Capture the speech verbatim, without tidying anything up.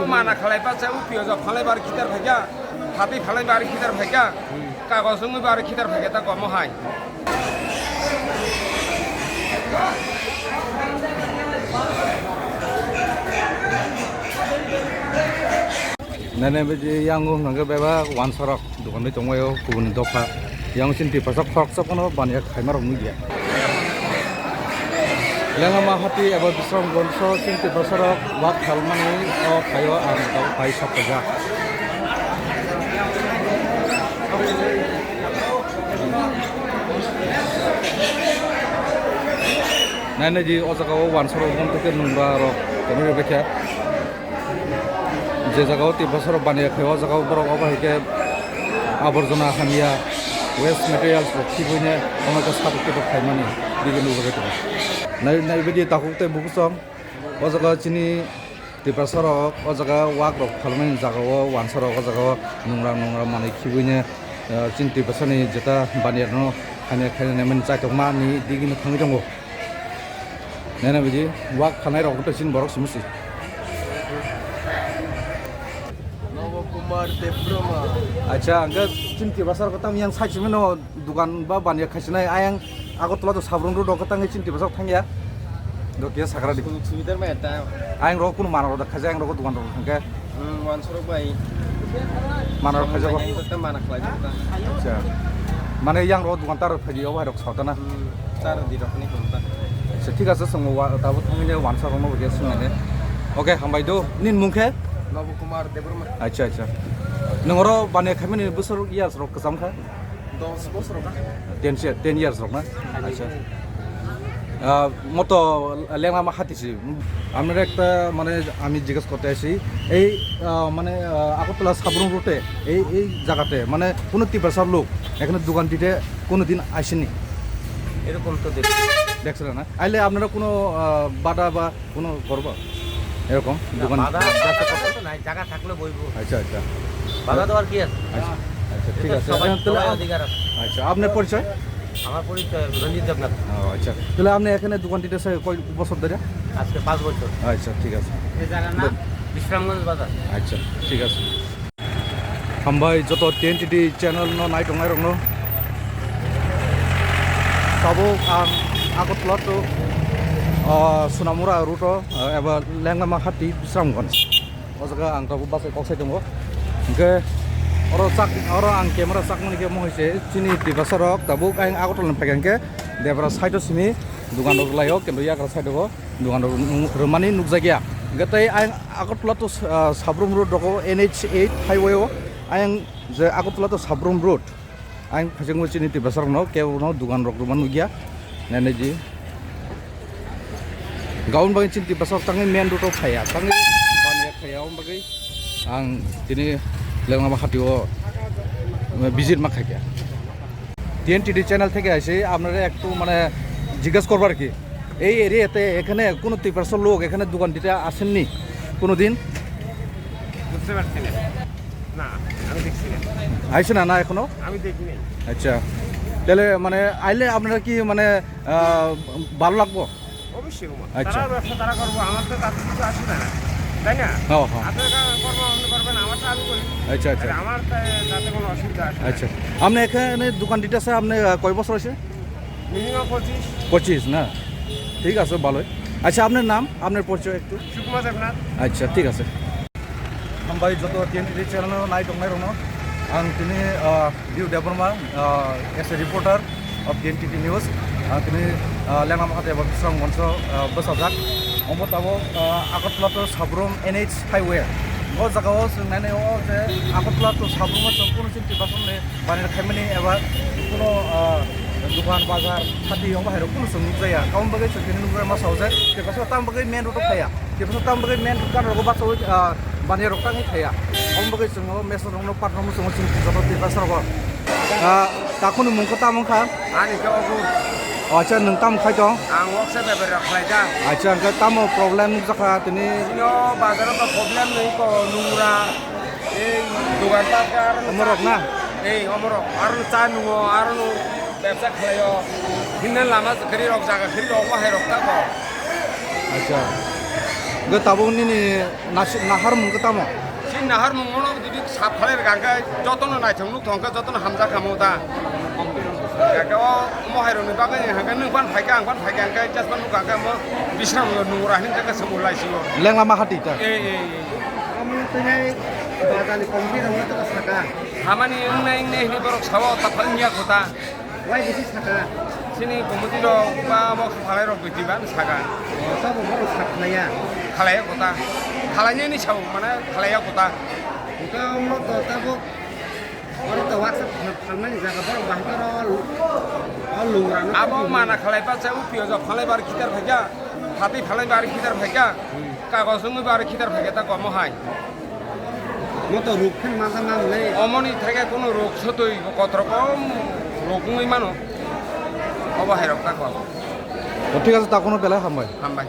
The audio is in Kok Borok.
Mana khalai pa cha upi o jok khalai bar khitar phaikha, hati khalai bar khitar phaikha, kagos wngwi bar khitar phaikha ta komo hai. Nene beji yango hwnka khe bebak wansarok dokan bai tongbaio kubuni dopha. Yang chini Tiprasa khoroksa phano baniya khaima rok nukya. Lengama hati eba Bisramganjo chini Tiprasa rok wak khalmani o phaio ang tau phai sapaijak. Nai nai di o jaga o wansarok wng tongkhe nungra rok tongwi rwbaikha. Je jaga o Tiprasa rok baniya khe o jaga o borok obo hai khe aborjona hamya waste materials rok khibui ne omo khe satok ketok khaimani video nukjagwi tongo. Nai nai bidi takhuk tei bukuchong o jaga chini Tiprasa rok o jaga wak rok phalmani jaga o wansarok o jaga o nungra nungra manwi khibui ne, eh, chini Tiprasa ni jeta baniya no hamya khainani mani chaitokma ni digini thangwi tongo. Nene biji wak khanai rok to chin borok simi si. Nobo Kumar Debbarma. Acha, angka chin Tiprasa rok tam yang sai simi no dukan ba baniya khaisinai ayang Agartala to Sabrum Road rok tang chin Tiprasa thangya. Dokia sakra di. Sumit sumit ma eta. Ayang rok kun mana rok khaja ayang rok dukan rok thangke. Hmm, wan surok bai. Mana rok khaja ba. Yang tetap mana khalai tetap. Acha. Mane yang rok dukan tar phaji obo hai rok sotana. Hmm, tar di rok ni kunta. Acha, thik ase, swngo wa, tabo thangwi ne wansa rokno bo ge swngnai ne. Okay, hambai do. Nini mung khe? Nobo Kumar Debbarma. Acha, acha. Nwng oro baniya khaimani bwswk years rok kwcham kha? Dos bosor kha. Ten se, ten years rok na? Acha. Ah, moto lengma ma hati si. Amra ekta mane ami jigas korte aisi. Ei, ah, mane, ah, Agartala Sabrum Road e, ei, ei jagate, mane kuno Tiprasa lok, ekhane dogan dite kuno din aisini. এরকম তো দেখ দেখছিল না? আইলে আপনারা কোনো, আহ, বাধা বা কোনো করবো? এরকম না, দোকান বাধা, বাধা তো নাই, জায়গা থাকলে বইবো। আচ্ছা, আচ্ছা। বাধা তো আর কি আছে? আচ্ছা, আচ্ছা, ঠিক আছে। সবাই, তাহলে সবাই আম-, অধিকার আছে। আচ্ছা, আপনার পরিচয়? আমার পরিচয় রঞ্জিত দেবনাথ। ও, আচ্ছা। তাহলে আপনি এখানে দোকান দিতেছে কয় বছর ধরে? আজকে পাঁচ বছর। আচ্ছা, ঠিক আছে। এই জায়গার নাম বিশ্রামগঞ্জ বাজার। আচ্ছা, ঠিক আছে। Hambai joto T N T D channel no naitongnai rokno. Tabuk ang Agartala to, ah, Sonamura route o, ah, eba Lenglama hati Bisramganj. O jaga ang tabuk bus kok sai tongo. Hingke oro chak, oro ang camera chakmani khe mohai se chini Tiprasa rok tabuk ang Agartala ni phaikha hingke debra side o simi dogan rok lai o, kintu yagra side o. Dogan rok nung-, rwmani nukjakya. Hingke tei ayang Agartala to, ah, Sabrum road rogo N H eight highway o ayang je Agartala to Sabrum road. Ayang phaijakmani chini Tiprasa rokno kebo no dogan rok rwmani nukya. Nene di. Gaun bagwi chini Tiprasa rok tangwi main road o phaiya. Tangwi baniya phaiya, om bagwi ang tini Lenglama hati o visit ma khaikha. T N T D channel থেকে আইছি, আপনারা একটু মানে জিজ্ঞেস করবো আর কি, এই এরিয়াতে এখানে কোনো তিপ্রাসা লোক এখানে দোকান দিতে আসেননি কোনো দিন? বুঝতে পারছি না। না, আমি দেখছি না। আইছে না, না এখনো? আমি দেখি নাই। আচ্ছা, তাহলে মানে আইলে আপনারা কি মানে, আহ, ভালো লাগবো? অবশ্যই ঘুমা। আচ্ছা। তারা ব্যবসা তারা করবো, আমার তো তাতে কিছু আসে না, তাই না? হ্যাঁ, হ্যাঁ। আপনার কা-, কর্ম আপনি করবেন, আমারটা আমি করি। আচ্ছা, আচ্ছা। আর আমার তা-, তাতে কোনো অসুবিধা আসে না। আচ্ছা। আপনি এখানে দোকান দিতেছে, আপনি, আহ, কয় বছর হয়েছে? মিনিমাম পঁচিশ। পঁচিশ না? ঠিক আছে, ভালোই। আচ্ছা, আপনার নাম, আপনার পরিচয় একটু? সুকুমার দেবনাথ। আচ্ছা, ঠিক আছে। Hambai joto T N T D channel no nai tongnai rokno. Ang tini, ah, Biu Debbarma, ah, as a reporter of T N T D News. Ang tini, ah, Lenglama hati eba Bisramganj o, ah, bwsajak. Omo tabuk, ah, Agartala to Sabrum N H highway. O jaga o chwng nainai o je Agartala to Sabrum o chwng kunu chini Tiprasa ni banner khaimani eba kuno, ah, dukan, bazar, hati, omo hai rok kuno chwng nukjaya. Aboni bagwi chwng tini nukjai ma sao je, Tiprasa tam bagwi main road o phaiya. Tiprasa tam bagwi main road kan rogo bachawi, ah, banner rok tangwi phaiya. Aboni bagwi chwng o mesa rokno, patron rokno chwng o chwng joto Tiprasa rogo. Ah, takhuni mung khe tamo wngkha? Ani khe obo. O, acha, nwng tamo khai tong? Ang workshop beber rok khlai da. Acha, hwnkhe tamo problem nukjakha tini? Chini o bazar o to problem nai ko, nungra. Ei, dogan pat khe aro omorok na? Ei, omorok. Aro cha nungo, aro nung bebsa khlaio. Hinna lama kwrwi rok, jaga kwrwi rok, omo hai rok ta ko. Acha. Hwnkhe tabuk nini nasi-, naharmung khe tamo? Chini naharmung mono jodi sap khalai rwkha hwnkhe jotono naithok nuk thok hwnkhe jotono hamjak kha mo ta. Hwnkhe o mohairokni bagwi hwnkhe nwng phan phaikha, ang phan phaikha hwnkhe just phan nukha hwnkhe mo bisram nungra hinwi hwnkhe se mulai sio. Lengla ma hati ta? Eh, eh, eh. Omo twi bazarni committee rokno tamo saka. Hamani wngnai wngnai hinwi borok sao, taphal wngya kho ta. Wai bisi saka? Chini committee rok ba mokso phalai rok bisi ban saka. O, tabo borok sak khlaiya? Khlaiya kota. Khlainani sao, mane khlaiya kota. Hwnkhe omo to tabuk oro to waksa phalmani jaga borok bahai khe oro o lungrano. Abo mana khlai pacha upio jok phalai bar khitar phaikha. Phatwi phalai bar khitar phaikha. Hmm. Kagos wngwi bar khitar phaikha ta komo hai. Moto ruk khe masa mang le. Omoni theke kono ruk sotwi kotor kom ruk wngwi mano. Obo hai rok ta kok. O, thik ache, ta kono belai hambai. Hambai.